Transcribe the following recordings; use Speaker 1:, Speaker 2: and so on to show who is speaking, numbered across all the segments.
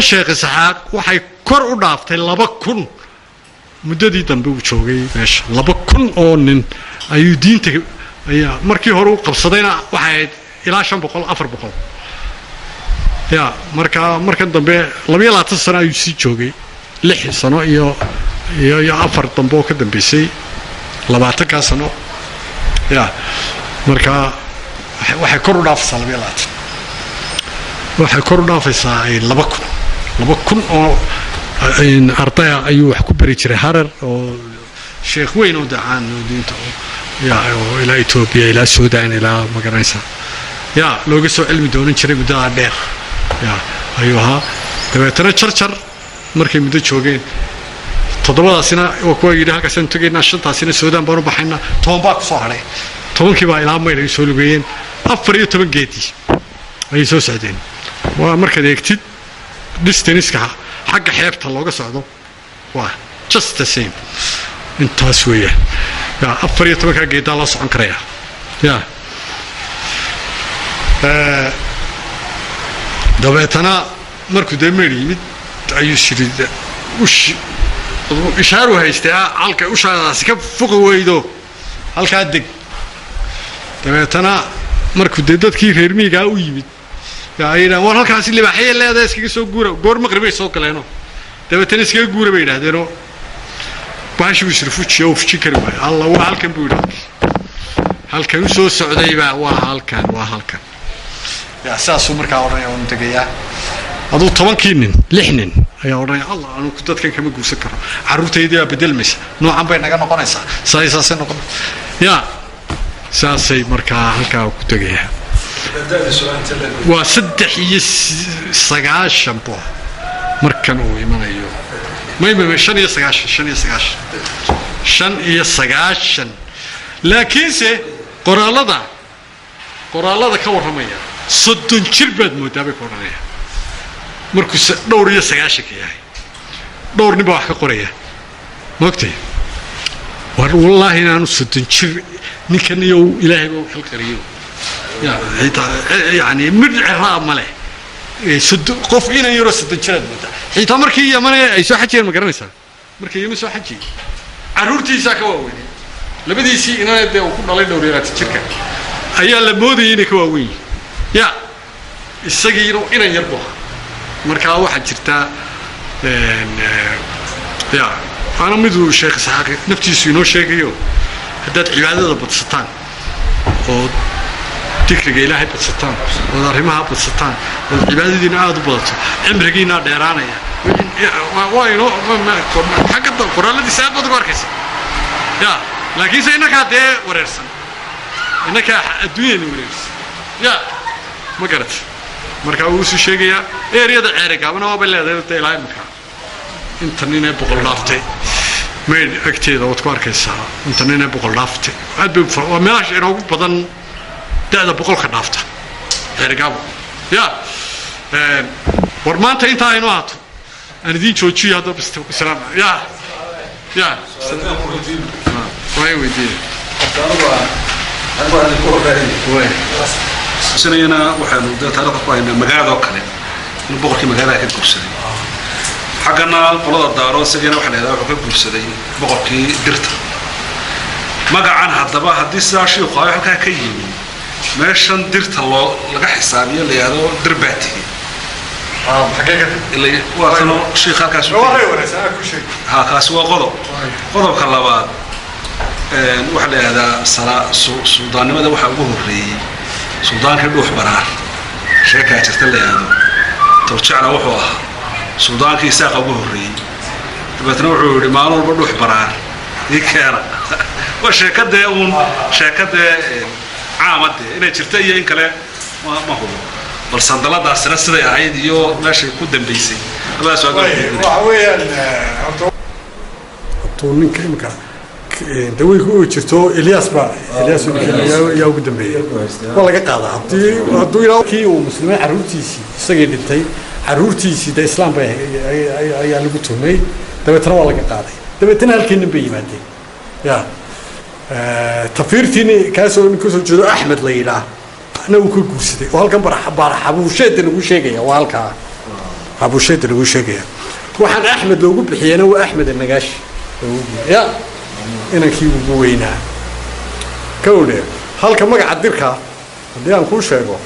Speaker 1: Ardadan Sheekh Isxaaq waxay kor u dhaaftay 2000 muddadii dambe uu joogay meesha. 2000 oo nin ayuu diinta ayaa markii hore u qabsadayna waxay ahayd ilaa 500, 400. Ya, marka markan dambe 22 sano ayuu sii joogay, 6 sano iyo 4 dambe oo ka dambeysay, 20-kaa sano. Ya, marka waxay kor u dhaafaysaa 22, waxay kor u dhaafaysaa 2000. 2000 oo ardaya ayuu wax ku bari jiray Harar, oo sheekh weyn oo dacaan oo diinta ya oo ilaa Etoobiya, ilaa Sudan, ilaa magaranaysaa ya looga soo cilmi doonan jiray muddadaa dheer ya ayuu ahaa. Dabeetana Jarjar markay muddo joogeen, toddobadaasina waa kuwa yidhi halkaasaan tegaynaa, shantaasina Suudaan baan u baxaynaa, 10 baa ku soo hadhay. 10-kii baa ilaa mayl ay soo lugeeyeen, 14 geedi ayay soo socdeen. Waa markaad eegtid distance-ka xagga xeebta looga socdo, waa just the same intaas weeyaan. Ya, 14-kaa geedaa loo socon karaya. Ya, dabeetana markuu dee meel yimid ayuu yidhi ush ishaaru haystay halka ushaadaasi ka fuqi weydo, halkaa deg. Dabeetana markuu dee dadkii reer miyigaa u yimid ay yidhahan, war halkaasi libaaxyay leedahay, iskaga soo guura. Goor maqribay soo galeeno, dabeetana iskaga guura bay yidhahdeenoo bahashi buu isri fujiya oo fujin kari waayo. Alla, waa halkan buu yidhi, halkan u soo socdaybaa, waa halkan, waa halkan. Ya, sidaasuu markaa odhanaya oonu degayaa. Aduu 10-kii nin, lix nin ayaa odhanaya, Allah, anugu dadkan kama guursan karo, carruurtaydii baa bedelmaysa, noocan bay naga noqonaysaa, saasay noqon. Ya, saasay markaa halkaa ku tegaya. Waa 93 bo markan uu imanayo. May, 95, 95, 95. Laakiinse qoraallada ka warramaya 30 jir baad moodaa bay ku odhanaya markuu dhowr iyo sagaashanka yahay. Dhowr nin baa wax ka qoraya, maogtay? War wallaahi inaanu 30 jir ninkan iyo ilaahay baa u xilqariyo. Ya, xitaa yani midh ciraa ma leh. Qof inan yaroo 30 jiraad moodaa. Xitaa markii Yamane ay soo xajiyeen, ma garanaysaa, markii Yeman soo xajiyey, carruurtiisaa ka waaweynay. Labadiisii inana dee uu ku dhalay dhowr iyo labaatan jirka ayaa la moodayay inay ka waaweyn yihiin. Ya, isagiina inan yar buu ahaa. Markaa waxaa jirtaa, ya, waana miduu Sheekh Isxaaq naftiisu inoo sheegayo: haddaad cibaadada badsataan oo dikriga Ilaahay badsataan ood arrimaha badsataan ood cibaadadiina aada u badato, cimrigiinaa dheeraanaya. Waa inoo xagga qoraaladiisa aad baad ugu arkaysa. Ya, laakiinse innakaa dee wareersan, innakaa adduunyana wareersan. Ya, ma garat? Marka wuu isu sheegayaa eriyada Ceerigaabana waabay leedahay dee ilaa imika inta nin ee 100 dhaaftay. Maydh agteeda waad ku arkaysaa inta nin ee 100 dhaaftay. Aad bay waa meelaha inoogu badan da'da 100-ka dhaafta, Ceerigaabo. Ya, war maanta intaa aynoo ahaato, aan idiin joojiyo hadda. Salaam. Ya, ya, waa weydiiye.
Speaker 2: Sanayana waxaanu dee taarikhda ku haynaa magaalada oo kale inuu boqorkii magaalada ka guursaday. Xaggana qolada Daaro isagiina waxa la yidhahdaa wuxuu ka guursaday boqorkii Dirta. Magacan haddaba haddii sidaa shiiku ayo halkaa ka yimi, meeshan Dirta loo laga xisaabiyo la yidhahdo Dir baa tigi. Waa tanoo shiikh halkaas. Ha, kaasi waa qodob. Qodobka labaad waxaa la yidhahdaa suldaannimada waxaa ugu horreeyey suldaankii Dhuux Baraar. Sheekaa jirta la yidhahdo Tawjecla wuxuu ahaa suldaankii Isaaqa ugu horreeyey. Dabeetna wuxuu yidhi, maalin walba Dhuux Baraar ii keena. Waa sheekadee uun, sheekadee caamadee inay jirta iyo in kale ma hubo, bal sandaladaasina siday ahayd iyo meeshay ku dambaysay labadaas waa.
Speaker 1: Waxa weeyaan horta hadduu ninka imika dawey ku jirto, Elias baa, Elias yaa ugu dambeeyey, waa laga qaadaa hadduu ilaa kii uu muslimay carruurtiisii, isagii dhintay, carruurtiisii dee islaam bay ayaa lagu tuhmay, dabeetana waa laga qaaday. Dabeetana halkii nin bay yimaadeen. Ya, tafiirtiini kaasoo nin kasoo jeedo Axmed la yidhaah na uu ka guursaday oo halkan Baaraxabuusheeda lagu sheegaya waa halkaa. Xabuusheeda lagu sheegaya waxaan Axmed loogu bixiyena waa Axmed Nagaashi ya inankii ugu weynaa kowdhe. Halka magaca dirka haddii aan kuu sheego,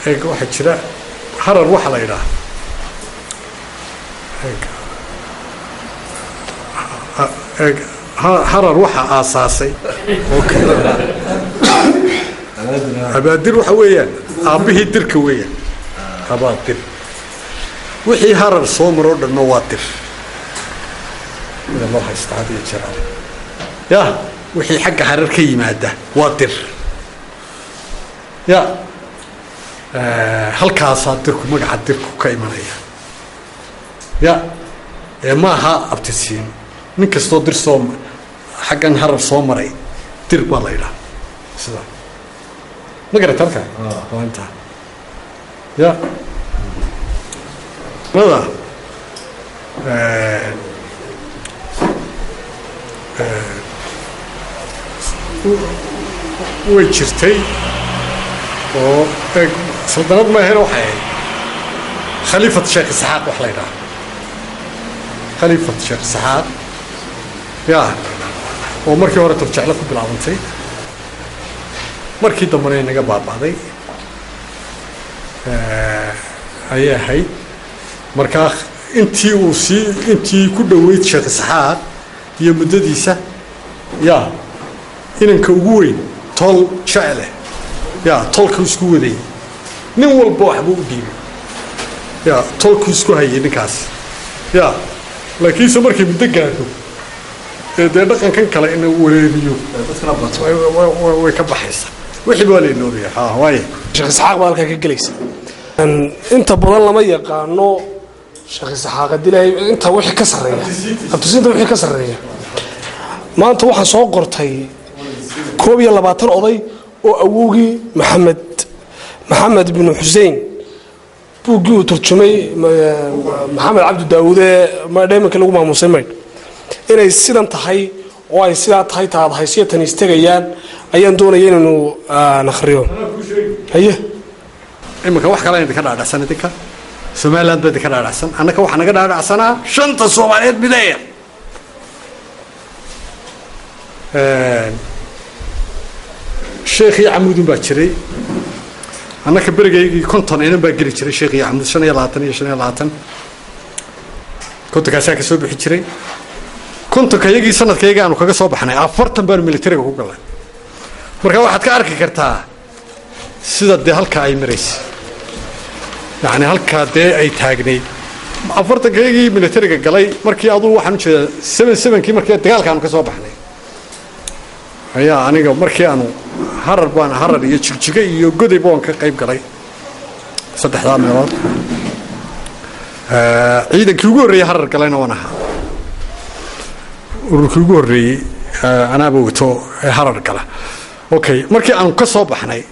Speaker 1: eeg waxaa jira Harar waxa la yidhaha, eeg Harar waxaa aasaasay Abaadir. Waxa weeyaan aabbihii dirka weeyaan Abaadir. Wixii Harar soo maroo dhanna waa dir sida loo haysta had iyo jeer ya. Wixii xagga Harar ka yimaada waa dir ya. Halkaasaa dirku, magaca dirku ka imanaya ya. Ee maaha abtisiin. Nin kastoo dir soo xaggan Harar soo maray dir baa la yidhaha sida. Ma garata halka waa intaa ya mada. Way jirtay oo eeg saldanad maahena, waxay ahayd Khaliifat Sheekh Isxaaq wax la yidhaha, Khaliifat Sheekh Isxaaq ya, oo markii hore Turjeclo ku bilaabantay, markii dambena inaga baaba'day ayay ahayd. Markaa intii uu sii intii ku dhoweyd Sheekh Isxaaq iyo muddadiisa ya, inanka ugu weyn tol jecle ya, tolku isku waday, nin walba waxbuu u dhiibay ya, tolku isku hayay ninkaas ya. Laakiinse markay muddo gaadho ee dee dhaqankan kale ina wareeriyo way ka baxaysa wixii baa la inoobaya ha waaye.
Speaker 3: Sheekh Isxaaq baa halkaa ka gelaysa. Inta badan lama yaqaano Sheekh Isxaaq hadii inta wixii ka sarreeya, abtisiinta wixii ka sarreeya. Maanta waxaan soo qortay 21 oday oo awowgii Maxamed binu Xuseen buuggii uu turjumay Maxamed Cabdi Daawuud ee dheemanka lagu maamuusay maydh, inay sidan tahay oo ay sidaa tahay taad haysiyo tan istegayaan ayaan doonaya inaynu akhriyo. Haye.
Speaker 1: Iminka wax kale idinka dhaadhacsan, idinka Somaliland baa idinka dhaadhacsan. Annaka waxaa naga dhaadhacsanaa shanta Soomaaliyeed mideeya. Sheekhii Camuudun baa jiray. Annaka berigaygii 50 inan baa geli jiray Sheekhii Camuud, 25 iyo 25, 50kaasaa ka soo bixi jiray. 50ka iyagii sanadka iyaga aanu kaga soo baxnay 40 baanu militariga ku galnay. Marka waxaad ka arki kartaa sida dee halkaa ay maraysay, yacni halkaa dee ay taagnayd 40ka iyagii militariga galay. Markii aduu waxaan ujeedaa 77kii markii dagaalka aanu ka soo baxnay ayaa aniga markii aanu Harar baan Harar iyo Jigjiga iyo Godayba waan ka qayb galay saddexdaa meelood. Ciidankii ugu horreeyey Harar galayna waan ahaa, ururkii ugu horreeyey anaaba wato ee Harar gala. Okay, markii aanu ka soo baxnay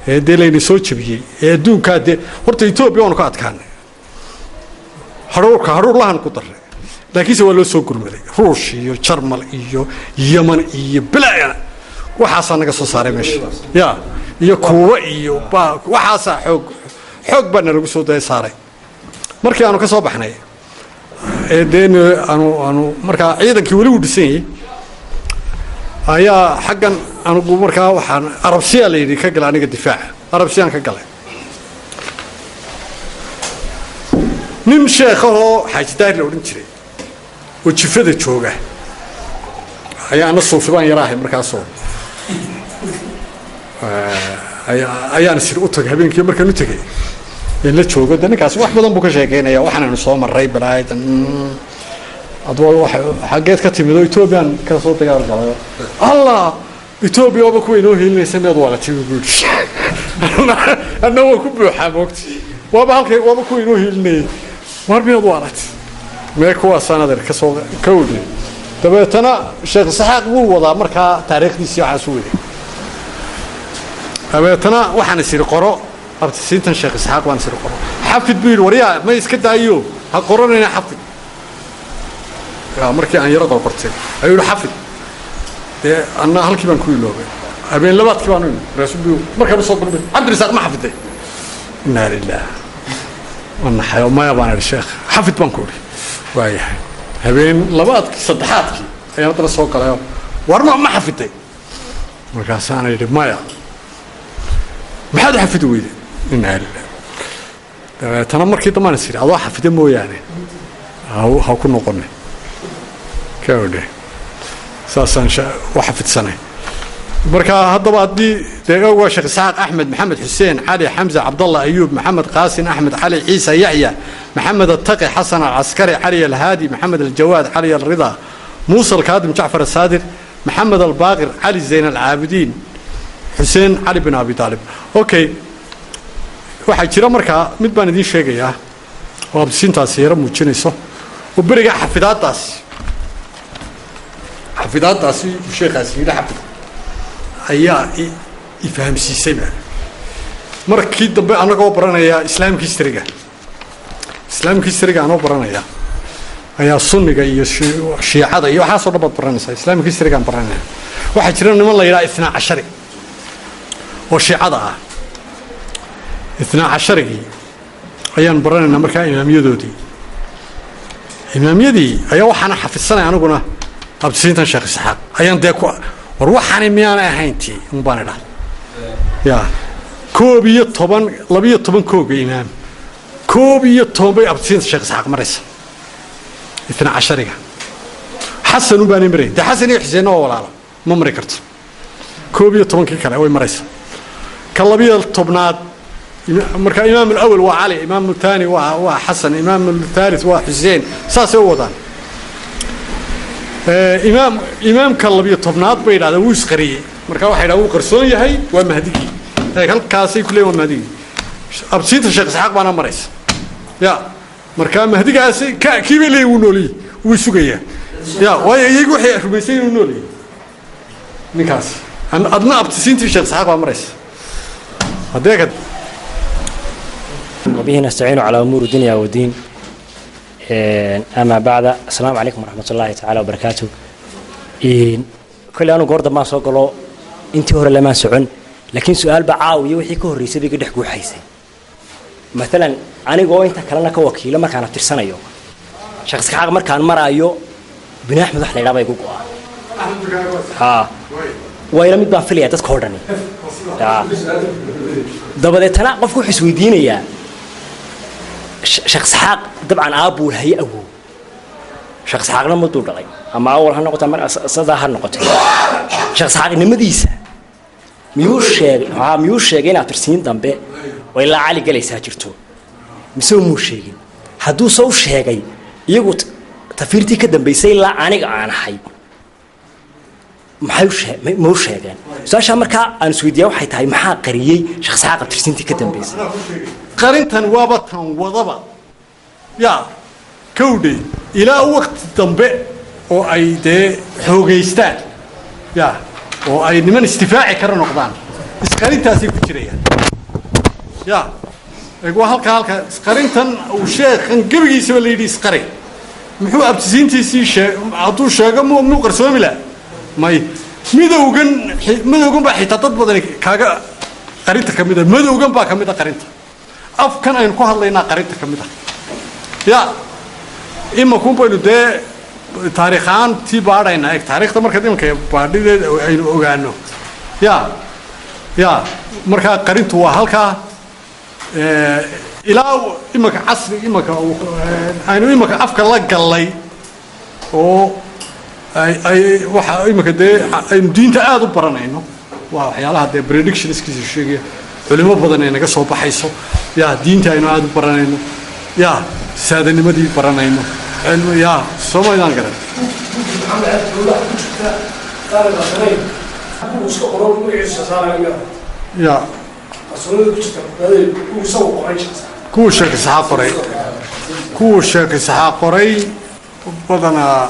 Speaker 1: ee dee layna soo jabiyey ee adduunkaa dee horta Etoobiya waanu ka adkaanay, hadhuurka hadhuurlahan ku darray, laakiinse waa loo soo gurmaday Ruush iyo Jarmal iyo Yeman iyo bilaa waxaasaa naga soo saaray meesha ya, iyo Kuuba iyo waxaasaa xoog xoog baa nalagu soo daya saaray. Markii aanu ka soo baxnay ee dee aanu markaa ciidankii weli wuu dhisan yahay ayaa xaggan anigu markaa waxaan Arabsiya la yidhi ka gala aniga difaaca Arabsiyaan ka galay. Nin sheekhahoo Xaaji Daahir la odhan jiray oo jifada jooga ayaa ana suufi baan yaraahay markaasoo ayaan sir u tagay habeenkii. Markaan u tegay in la joogo de ninkaas wax badan buu ka sheekeynaya waxaanaynu soo marray balaayadan adwa xaggeed ka timid oo Ethoobiyan ka soo dagaal galay. Allah, Etoobiya ooba kuwa inoo helinaysa miyaad waalatay buu yidhi. Anna waa ku buuxaa moogti, waaba halkay waaba kuwa inoo helinayay, war miyaad waalatay mee kuwaasaan adeer ka soo ka odhi. Dabeetana Sheekh Isxaaq wuu wadaa markaa taariikhdiisii waxaas u waday. Dabeetana waxaan is idhi qoro abtisiintan Sheekh Isxaaq baan is idhi qoro. Xafid buu yidhi, waryaa ma iska daayo ha qoranayna xafid. Markii aan yaro qorqortay ayuu yidhi xafid. Dee anna halkii baan ku iloobay. Habeen labaadkii baan u imi markaasuu buu markaaba soo gulbay, Cabdirisaaq ma xafiday? Innaa lilah, waan naxay oo maya baan idhi, sheekh xafid baan ku idhi. Waayahay, habeen labaadkii saddexaadkii ayaan haddana soo galayoo, war ma xafiday? Markaasaana yidhi, maya. Maxaad u xafidi weyday? Innaa lilah. Dabeetana markii dambaan is idhi, adoo xafida mooyaane ha ku noqonin kawdhe. Saasaan u xafidsanay. Marka haddaba haddii dee waa Sheekh Isxaaq Axmed Maxamed Xuseen Cali Xamse Cabdallah Ayuub Maxamed Qaasin Axmed Cali Ciisa Yaxya Maxamed Attaqi Xasan Alcaskari Cali Alhaadi Maxamed Aljawaad Cali Alrida Muusa Alkaadim Jacfar Asaadir Maxamed Albaaqir Cali Zayn Alcaabidiin Xuseen Cali bin Abi Taalib. Okay, waxaa jira markaa mid baan idiin sheegayaa oo absiintaasi yaro muujinayso oo berigaa xafidaaddaasi uu sheekhaasi yidhi xafid ayaa ifahamsiisayba. Markii dambe annagoo baranaya Islamic historyga, Islamic historyga anoo baranaya ayaa sunniga iyo shiicada iyo waxaasoo dhan baad baranaysaa. Islamic historygaan baranaya. Waxaa jira niman la yidhaha ithnaa cashari oo shiicada ah. Ithnaa casharigii ayaan baranaynaa. Markaa imaamiyadoodii, imaamiyadii ayaa waxaana xafidsanay aniguna abtisiintan Sheekh Isxaaq ayaan dee ku war waxaani miyaanay ahayn tii un baan idhaha ya 11, 12 kooga imaam, 11 bay abtisiinta Sheekh Isxaaq maraysa. Itna cashariga Xasan un baanay marayn dee. Xasan iyo Xuseenna waa walaalo, ma mari karto. 11-kii kale way maraysa. Ka 12aad marka imaam alawal waa Cali, imaam athani waa Xasan, imaam athalith waa Xuseen, saasay u wadaan. Imaamka 12aad bay yidhahdeen wuu isqariyey. Marka waxay yidhahdeen wuu qarsoon yahay, waa mahdigii. Halkaasay ku leeyihin waa mahdigii. Absiinta Sheekh Isxaaq baana maraysa ya. Marka mahdigaasi kii bay leeyihin wuu nooliyey, wuu sugayaa ya, waayo iyagu waxay rumaysan inuu nooliyey ninkaasi. Adna abtisiintii Sheekh Isxaaq baa maraysa haddee ka.
Speaker 4: وبه نستعين على أمور الدنيا والدين. أما بعد، السلام عليكم ورحمة الله تعالى وبركاته. كل أنا قرد ما سوقلو intii hore lama socon, laakiin su-aal ba caawiya wixii ka horreysay bay ka dhex guuxaysay. Maalan anigoo inta kalena ka wakiilo, markaan abtirsanayo Sheekh Isxaaq, markaan maraayo Bini Axmed wax la yidhaha baa igu go'aa. Ha wayla mid baan filayaa dadka oo dhani. Dabadeetana qofku wuxuu isweydiinayaa, Sheekh Isxaaq dabcan aabbuu haye, awow Sheekh Isxaaqna maduu dhalay, ama awal ha noqoto ama sadaa ha noqotay. Sheekh Isxaaqnimadiisa miyuu sheegay? Haa, miyuu sheegay inaad tirsiin dambe oo ilaa Cali galaysaa jirto, mise muu sheegin? Hadduu se u sheegay, iyagu tafiirtii ka dambaysay ilaa aniga aan ahay maxay u shee ma u sheegeen? Su-aashaa markaa aan isweydiiyaa waxay tahay, maxaa qariyey Sheekh Isxaaq abtirsiintii ka dambaysay?
Speaker 1: Qarintan waaba tan wadaba ya kowdhe ilaa waqti dambe oo ay dee xoogaystaan ya oo ay niman isdifaaci kara noqdaan, isqarintaasay ku jirayaan ya. Waa halka isqarintan uu sheekhan gebigiisaba la yidhi isqari. Muxuu abtisiintiisii shee hadduu sheego muu qarsoomi laha? May, midowgan madowgan baa xitaa dad badani kaaga qarinta ka mid a. Madowgan baa ka mid a qarinta. Afkan aynu ku hadlaynaa qarinta ka mid ah ya. Imankun baynu dee taariikh ahaan tii baadhaynaa. Eg taariikhda markaad imanka baadhideed aynu ogaano ya. Markaa qarintu waa halkaa ilaa imanka casri imanka aynu imanka afka la gallay oo ay waxa imanka dee aynu diinta aada u baranayno. Waa waxyaalaha dee predictionskiisa sheegaya culimo badan ay naga soo baxayso ya. Diinta aynu aada u baranayno ya, saadanimadii baranayno cilmi ya, soo maydaan garan.
Speaker 3: Maxamed Cabdi ku jirta taariikh iska qoro magaciisa saaraya.
Speaker 1: Ya.
Speaker 3: Qarsoonida ku jirta uu isagu qoray shakhsi.
Speaker 1: Kuwa Sheekh Isxaaq qoray, kuwa Sheekh Isxaaq qoray badanaa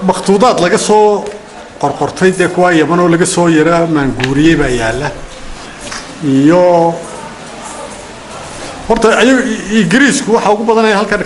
Speaker 1: makhtuudaad laga soo qorqortay dee kuwaa Yaman oo laga soo yara maanguuriyey baa yaalla. Iyo horta ayagu Ingiriisku waxa ugu badanaya halkan.